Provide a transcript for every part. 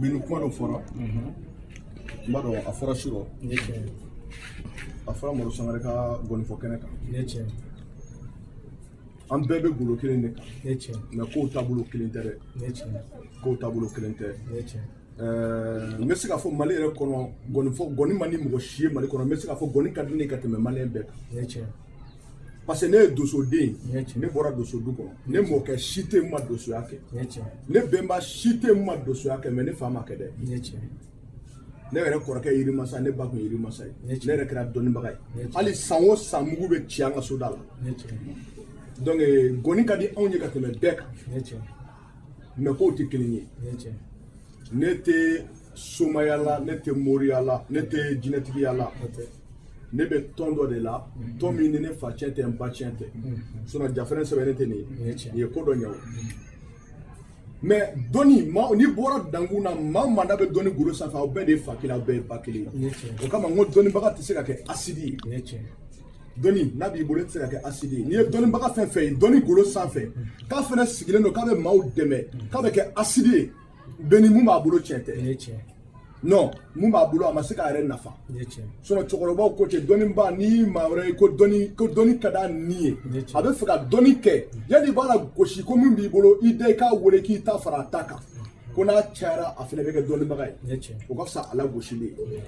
Bi ni kuma dɔ fɔra, n b'a dɔn a fɔra surɔ, Nin ye tiɲɛ ye. A fɔra Maro Sangare ka gɔnifɔ kɛnɛ kan. Nin ye tiɲɛ ye. An bɛɛ bɛ golo kelen de kan. Nin ye tiɲɛ ye. Mais kow taabolo kelen tɛ dɛ. Nin ye tiɲɛ ye. Kow taabolo kelen tɛ. Nin ye tiɲɛ ye. N bɛ se k'a fɔ Mali yɛrɛ kɔnɔ, gɔnifɔ, gɔni man di mɔgɔ si ye Mali kɔnɔ. N bɛ se k'a fɔ gɔni ka di ne ye ka tɛmɛ maliyɛn bɛɛ kan. Nin ye tiɲɛ ye. Parce que ne ye dosoden ye. Nin ye tiɲɛ. Ne bɔra doso du kɔnɔ. Ne mɔkɛ si tɛ yen ma dosoya kɛ. Nin ye tiɲɛ. Ne bɛnba si tɛ yen ma dosoya kɛ, mais ne fa ma kɛ dɛ. Nin ye tiɲɛ. Ne yɛrɛ kɔrɔkɛ ye yirimasa, ne ba kun ye yirimasa ye. Nin ye tiɲɛ. Ne yɛrɛ kɛra dɔnnibaga ye. Nin ye tiɲɛ. Hali san o san, mugu bɛ ci an ka soda la. Nin ye tiɲɛ. Donc gɔni ka di anw ye ka tɛmɛ bɛɛ kan. Nin ye tiɲɛ. Mais kow tɛ kelen ye. Nin ye tiɲɛ. Ne tɛ somaya la, ne tɛ moriya la, ne tɛ jinɛtigiya la. O tɛ. Ne bɛ tɔn dɔ de la, tɔn min ni ne fa tiɲɛ tɛ, n ba tiɲɛ tɛ. Sinon jafɛrɛn sɛbɛnnen tɛ nin ye. Nin ye tiɲɛ. Nin ye ko dɔ ɲɛ o. Mais dɔnni, maa n'i bɔra dankun na, maa o maa n'a bɛ dɔnni golo sanfɛ, aw bɛɛ de ye fa kelen, aw bɛɛ ye ba kelen ye. Nin ye tiɲɛ. O kama n ko dɔnnibaga tɛ se ka kɛ asidi ye. Nin ye tiɲɛ. Dɔnni n'a b'i bolo, e tɛ se ka kɛ asidi ye. N'i ye dɔnnibaga fɛn fɛn ye dɔnni golo sanfɛ, k'a fana sigilen don k'a bɛ maaw dɛmɛ, k'a bɛ kɛ asidi ye, bɛɛ ni mun b'a bolo, tiɲɛ tɛ. Nin ye tiɲɛ. Non, mun b'a bolo, a ma se k'a yɛrɛ nafa. Nin ye tiɲɛ. Sinon cɛkɔrɔbaw ko ten, dɔnniba, n'i maa wɛrɛ ye ko dɔnni, ko dɔnni ka d'a ni ye, Nin ye tiɲɛ. a bɛ fɛ ka dɔnni kɛ, yanni i b'a la gosi ko min b'i bolo, i da i k'a wele k'i ta fara a ta kan, ko n'a cayara, a fana bɛ kɛ dɔnnibaga ye. Nin ye tiɲɛ. O ka fisa a la gosili ye.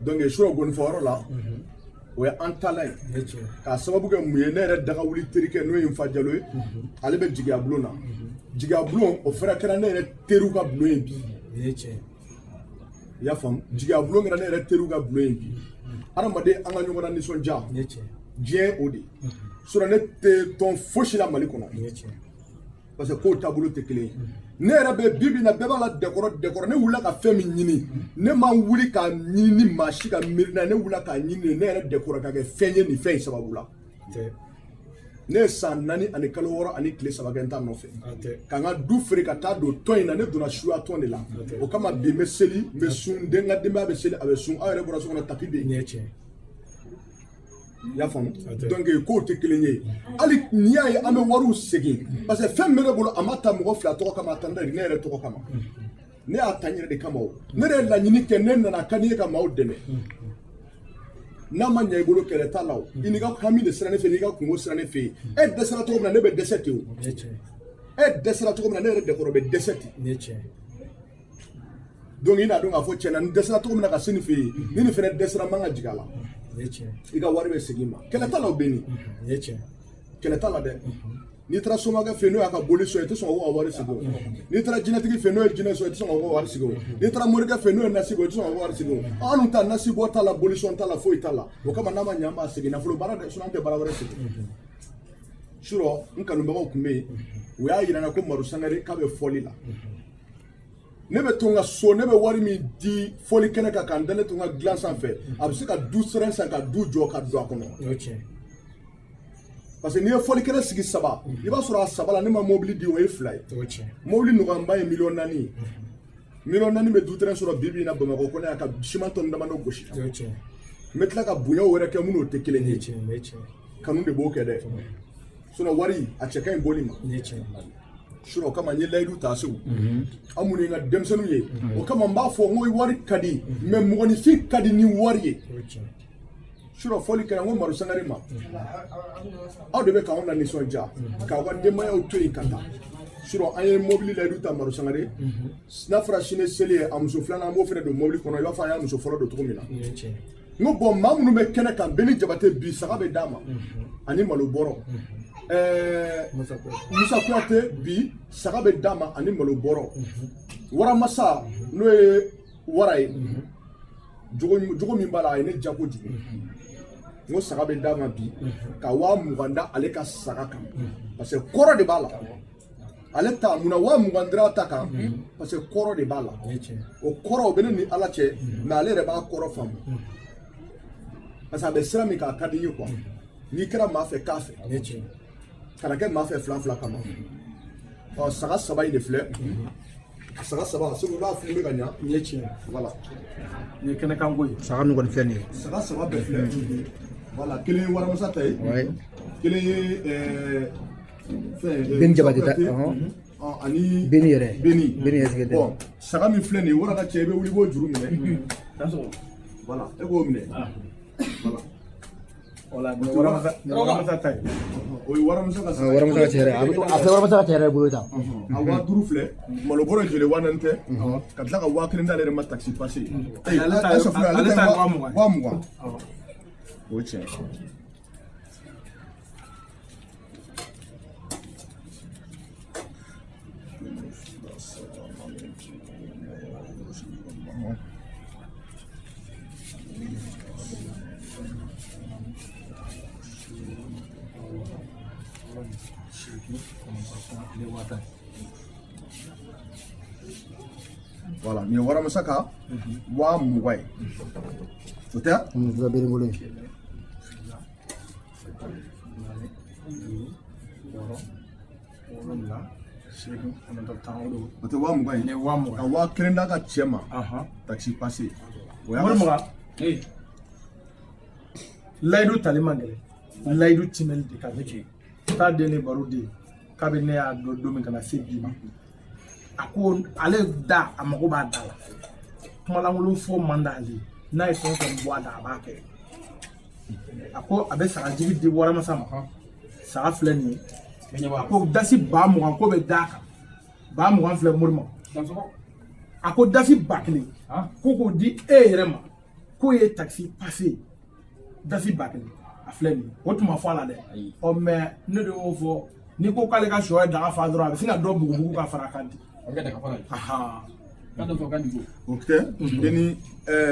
Donc surɔ, gɔnifɔyɔrɔ la, o ye an taala ye. Nin ye tiɲɛ. K'a sababu kɛ mun ye? Ne yɛrɛ daga wuli terikɛ, n'o ye n fa Jalo ye, ale bɛ jigiya bulon na. Jigiya bulon, o fɛnɛ kɛra ne yɛrɛ teriw ka bulon ye bi. Nin ye tiɲɛ. I y'a faamu? Jigiya bulon kɛra ne yɛrɛ teriw ka bulon ye bi. Hadamaden, an ka ɲɔgɔn na nisɔndiya. Nin ye tiɲɛ. Diɲɛ o de ye. Sinon ne tɛ tɔn fosi la Mali kɔnɔ. Nin ye tiɲɛ. Parce que kow taabolo tɛ kelen ye. Ne yɛrɛ bɛ bi bi in na, bɛɛ b'a la dɛkɔrɔ dɛkɔrɔ. Ne wulila ka fɛn min ɲini, ne ma wuli k'a ɲini ni maa si ka miiri na. Ne wulila k'a ɲini ne yɛrɛ dɛkɔrɔ ka kɛ fɛn ye nin fɛn in sababu la. Tɛ. Ne ye san 4 ani kalo 6 ani tile 3 kɛ n ta nɔfɛ. A tɛ. Ka n ka du feere ka taa don tɔn in na. Ne donna suya tɔn de la. O kama bi n bɛ seli, n bɛ sun, den ka denbaya bɛ seli, a bɛ sun. Aw yɛrɛ bɔra so kɔnɔ, tapis bɛ yen. Nin ye tiɲɛ. I y'a faamu? A tɛ. Donc kow tɛ kelen ye. Hali n'i y'a ye an bɛ wariw segin, parce que fɛn min bɛ ne bolo, a ma ta mɔgɔ fila tɔgɔ kama, a ta ne yɛrɛ tɔgɔ kama. Ne y'a ta n yɛrɛ de kama. O ne yɛrɛ ye laɲini kɛ, ne nana, ka di n ye ka maaw dɛmɛ. N'a ma ɲɛ i bolo, kɛlɛ t'a la. O i n'i ka hami de sera ne fɛ, n'i ka kungo sera ne fɛ yen. E dɛsɛra cogo min na, ne bɛ dɛsɛ ten o. Nin ye tiɲɛ. E dɛsɛra cogo min na, ne yɛrɛ dɛkɔrɔ bɛ dɛsɛ ten. Nin ye tiɲɛ. Donc i n'a dɔn k'a fɔ tiɲɛna, n dɛsɛra cogo min na ka se nin fɛ yen, ni nin fɛnɛ dɛsɛra, n man ka jigin a la. Nin ye tiɲɛ. I ka wari bɛ segin i ma, kɛlɛ t'a la. O bɛ nin. Nin ye tiɲɛ. Kɛlɛ t'a la dɛ. N'i taara somakɛ fɛ yen, n'o y'a ka boli sɔn, i tɛ sɔn ka wari segin o. N'i taara jinɛtigi fɛ yen, n'o ye jinɛ sɔn, i tɛ sɔn ka wari segin o. N'i taara morikɛ fɛ yen, n'o ye nasi bɔ, i tɛ sɔn ka wari segin o. Anw ta, nasi bɔ t'a la, boli sɔn t'a la, foyi t'a la. O kama n'a ma ɲɛ, an b'a segin. Nafolo baara dɛ, sinon an tɛ baara wɛrɛ segin. Surɔ, n kanubagaw tun bɛ yen, u y'a yira n na ko Maro Sangare k'a bɛ fɔli la. Ne bɛ to n ka so, ne bɛ wari min di fɔli kɛnɛ kan, k'an da ne to n ka dilan sanfɛ, a bɛ se ka du sɛrɛn san ka du jɔ ka don a kɔnɔ. Nin ye tiɲɛ. Parce que n'i ye fɔli kɛnɛ sigi saba, i b'a sɔrɔ a saba la, ne ma mobili di, o ye fila ye. O ye tiɲɛ. Mobili nɔgɔyanba ye miliyɔn 4 ye. Miliyɔn 4 bɛ du tɛrɛn sɔrɔ bi bi in na Bamakɔ kɔnɔ yan, ka siman tɔni damadɔ gosi. O ye tiɲɛ. N bɛ tila ka bonyaw wɛrɛ kɛ minnu tɛ kelen Nin ye ye. tiɲɛ. Nin ye tiɲɛ. Kanu de b'o kɛ dɛ. Sinon wari, a cɛ ka ɲi bɔli ma. Nin ye tiɲɛ. Sinon o kama n ye layidu ta Segu, aw minnu ye n ka denmisɛnninw ye, o kama n b'a fɔ n ko wari ka di, mais mɔgɔninfin ka di ni wari ye. O ye tiɲɛ. Sinon fɔli kɛra, n ko Maro Sangare ma, aw de bɛ k'anw la nisɔndiya, k'aw ka denbayaw to yen ka taa. Sinon an ye mobili layidu ta Maro Sangare, n'a fɔra sini seli ye, a muso filanan, an b'o fana don mobili kɔnɔ, i b'a fɔ an y'a muso fɔlɔ don cogo min na. Nin ye tiɲɛ. N ko bɔn, maa minnu bɛ kɛnɛ kan, Beni Jabate, bi saga bɛ d'a ma ani malo bɔrɔ. Musa Kuyate. Musa Kuyate, bi saga bɛ d'a ma ani malo bɔrɔ. Waramasa, n'o ye wara ye, jogo jogo min b'a la, a ye ne ja kojugu. N ko saga bɛ d'a ma bi, ka 20 000 da ale ka saga kan, parce que kɔrɔ de b'a la. Ale ta munna 20 000 dira ta kan? Parce que kɔrɔ de b'a la. Nin ye tiɲɛ. O kɔrɔ, o bɛ ne ni Ala cɛ, mais ale yɛrɛ b'a kɔrɔ faamu, parce que a bɛ sira min kan, a ka di n ye quoi. N'i kɛra maa fɛ, k'a fɛ. Nin ye tiɲɛ. Kana kɛ maa fɛ fila fila kama. Ɔ, saga saba in de filɛ, a saga saba, Segu, i b'a filmer ka ɲa. Nin ye tiɲɛ. Voilà. Nin ye kɛnɛkanko ye. Saga ninnu kɔni filɛ nin ye. Saga saba bɛɛ filɛ. Voilà, kelen ye waramasa ta ye, kelen ye fɛn Ben Jabate ta. Kuyate. Ɔhɔn. Ani Beni yɛrɛ. Beni. Beni yɛrɛ sigilen tɛ. Bon, saga min filɛ nin ye, wara ka cɛ, i bɛ wuli i b'o juru minɛ. Voilà, e k'o minɛ. Voilà. Wala nin ye waramasa, nin ye waramasa ta ye. O ye waramasa ka saga ye. Waramasa ka cɛ yɛrɛ. A bɛ to a filɛ waramasa ka cɛ yɛrɛ bolo tan. A 5000 filɛ, malo bɔrɔ joli, 4000 tɛ, ka tila ka 1000 d'ale yɛrɛ ma taxi passé. Ale ta ye- ale ta ye 20,000. 20,000. O ye tiɲɛ ye. Voilà, nin ye waramasa ka 20,000 ye. O tɛ? Nin filɛ Beni bolo ye. 6, 7, 8, 9, 10, o don. O tɛ 20,000 ye? Nin ye 20,000. Ka 1000 d'a ka cɛ ma. Taxi passé. O y'a Mori ka Maga. Layidu tali man gɛlɛn, layidu timɛli de ka gɛlɛn. Taa den ni baro den k'a bɛ ne y'a dɔn don min ka na se bi ma, a ko ale da a mago b'a da la, kumalankolon fɔ man d'ale ye, n'a ye fɛn o fɛn bɔ a da a b'a kɛ. A ko a bɛ sagajigi di waramasa ma, saga filɛ nin ye. A ko dasi 20,000 ko bɛ d'a kan, 20,000 filɛ Mori ma. A ko dasi 1000 ko k'o di e yɛrɛ ma, k'o ye taxi passé, dasi 1000 a filɛ nin ye. O tun ma fɔ a la dɛ. Ɔ mais ne de y'o fɔ, n'i ko k'ale ka sɔ ye daga fa dɔrɔn, a bɛ sin ka dɔ bugubugu ka fara a kan ten. O tɛ Beni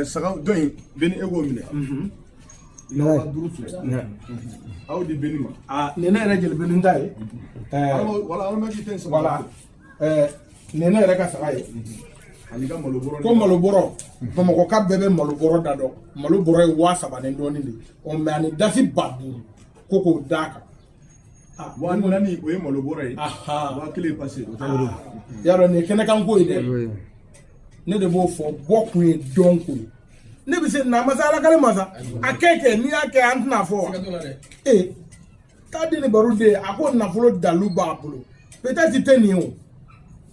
saga dɔ in, Beni e k'o minɛ. I ka 5000 filɛ. A y'o di Beni ma. Aa, nin ne yɛrɛ jeli Beni ta ye. Wala alama k'i tɛ saga. Wala nin ne yɛrɛ ka saga ye. Ani ka malo bɔrɔ. Ko malo bɔrɔ, Bamakɔ ka bɛɛ bɛ malo bɔrɔ da dɔn, malo bɔrɔ ye 3000 ni dɔɔnin de ye. Ɔ mais ani dasi 5000 ko k'o d'a kan. 4000 o ye malo bɔrɔ ye. 1000 ye passé. O tɛ? Y'a dɔn nin ye kɛnɛkanko ye dɛ. Ne de b'o fɔ, bɔ kun ye dɔn ko ye. Ne bɛ se n'a ma se ala kale masa a kɛ n'i y'a kɛ an tɛna fɔ wa. Ee, taa den ni baro den, a ko nafolo dalu b'a bolo, peut-être tɛ nin ye o,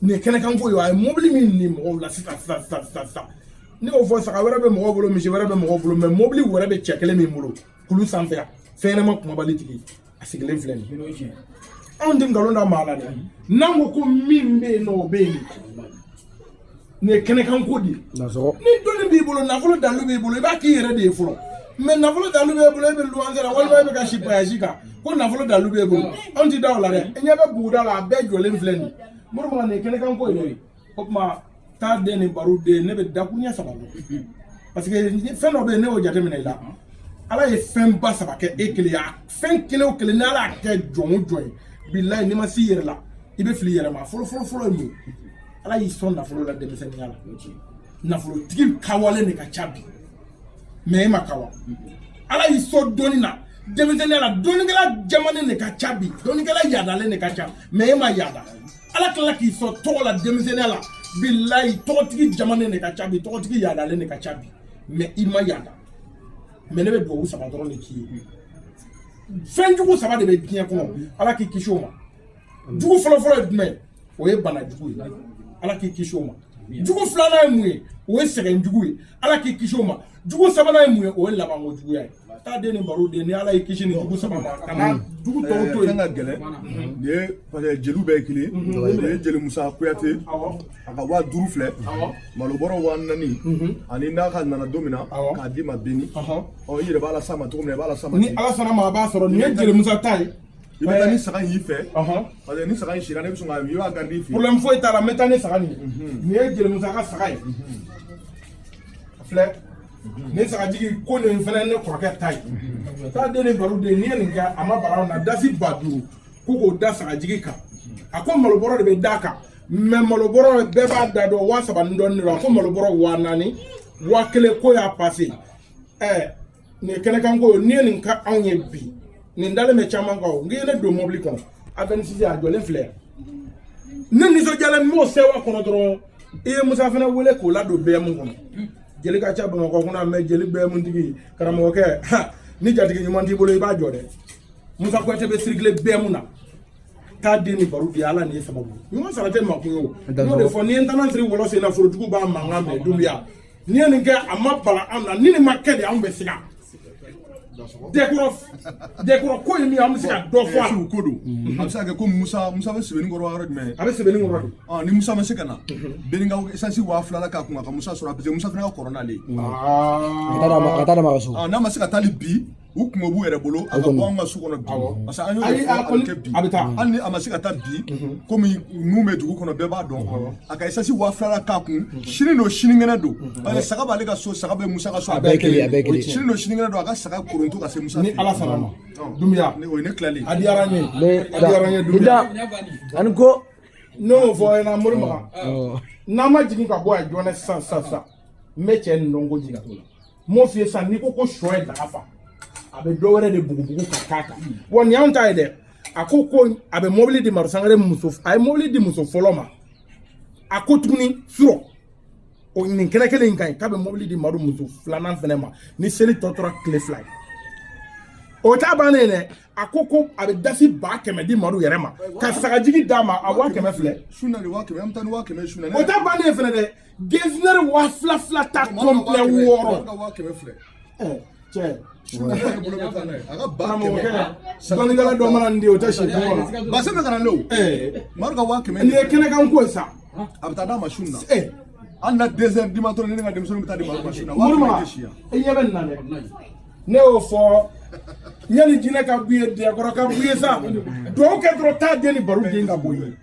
nin ye kɛnɛkanko ye. A ye mobili min nin mɔgɔw la sisan sisan sisan sisan sisan, ne y'o fɔ, saga wɛrɛ bɛ mɔgɔw bolo, misi wɛrɛ bɛ mɔgɔw bolo, mais mobili wɛrɛ bɛ cɛ kelen min bolo kulu sanfɛ yan, fɛn ɲɛnama kumabali tigi a sigilen filɛ nin ye. Anw tɛ nkalon da maa la dɛ, n'an ko ko min bɛ yen nɔ, o bɛ yen de. Nin ye kɛnɛkanko de ye. Ni dɔnni b'i bolo, nafolo dalu b'i bolo, i b'a k'i yɛrɛ de ye fɔlɔ. Mais nafolo dalu b'e bolo, e bɛ luwanse la walima e bɛ ka si voyage kan, ko nafolo dalu b'e bolo, anw ti da o la dɛ. I ɲɛ bɛ buguda la, a bɛɛ jɔlen filɛ nin ye. Mori Maga, nin ye kɛnɛkanko ye dɛ. O tuma taa den ni baro den, ne bɛ dakuruɲɛ saba dɔn, parce que fɛn dɔ bɛ yen, ne y'o jateminɛ i la. Ala ye fɛnba saba kɛ e kelen ye, a fɛn kelen o kelen ni Ala y'a kɛ jɔn o jɔn ye, bilayi n'i ma s'i yɛrɛ la, i bɛ fili i yɛrɛ ma. Fɔlɔ fɔlɔ fɔlɔ ye mun ye? Ala y'i sɔn nafolo la denmisɛnninya la, nafolotigi kawalen de ka ca bi, mais e ma kawa. Ala y'i sɔn dɔnni na denmisɛnninya la, dɔnnikɛla jamanen de ka ca bi, dɔnnikɛla yadalen de ka ca, mais e ma yada. Ala tilala k'i sɔn tɔgɔ la denmisɛnninya la, bilayi tɔgɔtigi jamanen de ka ca bi, tɔgɔtigi yadalen de ka ca bi, mais i ma yada. Mais ne bɛ dugawu saba dɔrɔn de k'i ye. Fɛn jugu saba de bɛ diɲɛ kɔnɔ, Ala k'i kisi o ma. Jugu fɔlɔfɔlɔ ye jumɛn ye? O ye bana jugu ye, Ala k'i kisi o ma. Jugu filanan ye mun ye? O ye sɛgɛn jugu ye, Ala k'i kisi o ma. Jugu sabanan ye mun ye? O ye labanko juguya ye. Taa den ni baro den, ni Ala y'i kisi nin jugu saba ma, kana jugu tɔw to Fɛn yen. ka gɛlɛn nin ye, parce que jeliw bɛɛ ye kelen ye. Nin ye jeli Musa Kuyate, a ka 5000 filɛ, malo bɔrɔ 4000, ani n'a ka nana don min na k'a d'i ma Beni. Ɔ, i yɛrɛ b'a la s'a ma cogo min na, i b'a la s'a ma Ni ten. Ala sɔnna ma, a b'a sɔrɔ. Nin ye jeli Musa ta ye. I bɛ taa ni saga in y'i fɛ, parce que ni saga in sira, ne bɛ sɔn ka i b'a garder i fɛ. Problème foyi t'a la, n bɛ taa ni saga nin ye. Nin ye jeli Musa ka saga ye, a filɛ nin sagajigi ko nin fana ye ne kɔrɔkɛ ta ye. Taa den ni baro den, n'i ye nin kɛ a ma bara na, dasi 5000 ko k'o da sagajigi kan. A ko malobɔrɔ de bɛ d'a kan, mais malobɔrɔ bɛɛ b'a da dɔn, 3000 ni dɔɔnin de don. A ko malobɔrɔ 4000, 1000 ko y'a passé. Ɛ, nin ye kɛnɛkanko ye. N'i ye nin ka anw ye bi, nin dalen bɛ caman kan o. N k'i ye ne don mobili kɔnɔ, a 26 a jɔlen filɛ yan. Ne nisɔndiyalen, n b'o sɛwa kɔnɔ dɔrɔn, i ye Musa fana wele k'o ladon BM kɔnɔ. Jeli ka ca Bamakɔ kɔnɔ, mais jeli BM tigi karamɔgɔkɛ, ni jatigi ɲuman t'i bolo, i b'a jɔ dɛ. Musa Kuyate bɛ circuler BM na. Taa den ni baro di, Ala nin ye sababu ɲuman sara tɛ maa kun ye. O n y'o de fɔ, n'i ye n tanan siri wɔlɔ sen na, forotigiw b'a mankan mɛn. Dunbiya, n'i ye nin kɛ, a ma bala anw na. Ni nin ma kɛ de, anw bɛ siga. Dɛkɔrɔ dɛkɔrɔ ko ye min ye, an bɛ se ka dɔ fɔ a la. Su ko don, a bɛ se ka kɛ ko Musa bɛ sɛbɛnni kɔrɔ yɔrɔ jumɛn? A bɛ sɛbɛnni kɔrɔ de. Ɔ, ni Musa ma se ka na, Beninkaw essence 2000 la k'a kun ka Musa sɔrɔ, parce que Musa fana ka kɔrɔ n'ale ye. A ka taa d'a ma a ka so. Ɔ, n'a ma se ka taa hali bi, u kungo b'u yɛrɛ bolo, a ka bɔ anw ka so kɔnɔ bi, parce que an y'o de Ayi, fɔ, a a bɛ kɔni- kɛ bi. A bɛ taa. Hali ni a ma se ka taa bi, komi mun bɛ dugu kɔnɔ, bɛɛ b'a dɔn, a ka essence 2000 la k'a kun, sini don sinikɛnɛ don, parce que saga b'ale ka so, saga bɛ Musa ka so, a bɛɛ ye kelen, a bɛɛ ye kelen. Sini don sinikɛnɛ don, a ka saga koronto ka se Musa Ni fɛ yen. Ala sɔnna ma, Dunbiya. O ye ne tilalen. A diyara n ye. Ne A diyara n ye, Dunbiya. Da ani ko. Ne y'o fɔ aw ɲɛna, Mori Makan, n'an ma jigin ka bɔ yan joona sisan sisan sisan, n bɛ cɛ nin dɔn kojugu. N m'o f'i ye sisan, n'i ko ko sɔ ye daga fa, a bɛ dɔ wɛrɛ de bugubugu ka k'a kan. Wa nin y'anw ta ye dɛ. A ko ko a bɛ mobili di Madu Sangare muso, a ye mobili di muso fɔlɔ ma. A ko tuguni surɔ, o nin kɛnɛ kelen in ka ɲi, k'a bɛ mobili di Madu muso filanan fɛnɛ ma ni seli tɔ tora tile 2 ye. O t'a bannen ye dɛ. A ko ko a bɛ dasi 100 000 di Madu yɛrɛ ma, ka sagajigi d'a ma, a 100 000 filɛ. Su na de, 100 000, an bɛ taa ni 100 000 su na. O t'a bannen ye fɛnɛ dɛ. Gezinɛri 2000 2000 ta complet 6. Ka 100 000 filɛ. Ɛ cɛ. Su na, ne yɛrɛ bolo bɛ taa n'a ye, a ka ba Karamɔgɔkɛ, kɛmɛ. Dɔnnikɛla dɔ mana nin di, o tɛ si kungo la. Base bɛ ka na ne o. Ɛɛ. Madu ka 100 000. Nin ye kɛnɛkan ko ye sa. A bɛ taa d'a ma su na. Ɛ. Hali na 2 heures du matin, ne ni ka denmisɛnninw bɛ taa di Madu ma su na. Waa Mori kɛmɛ Makan tɛ si yan. I ɲɛ bɛ nin na dɛ. Ne y'o fɔ, yanni jinɛ ka b'i ye, dɛkɔrɔ ka b'i ye sa, duwawu kɛ dɔrɔn, taa den ni baro den ka bɔ i ye.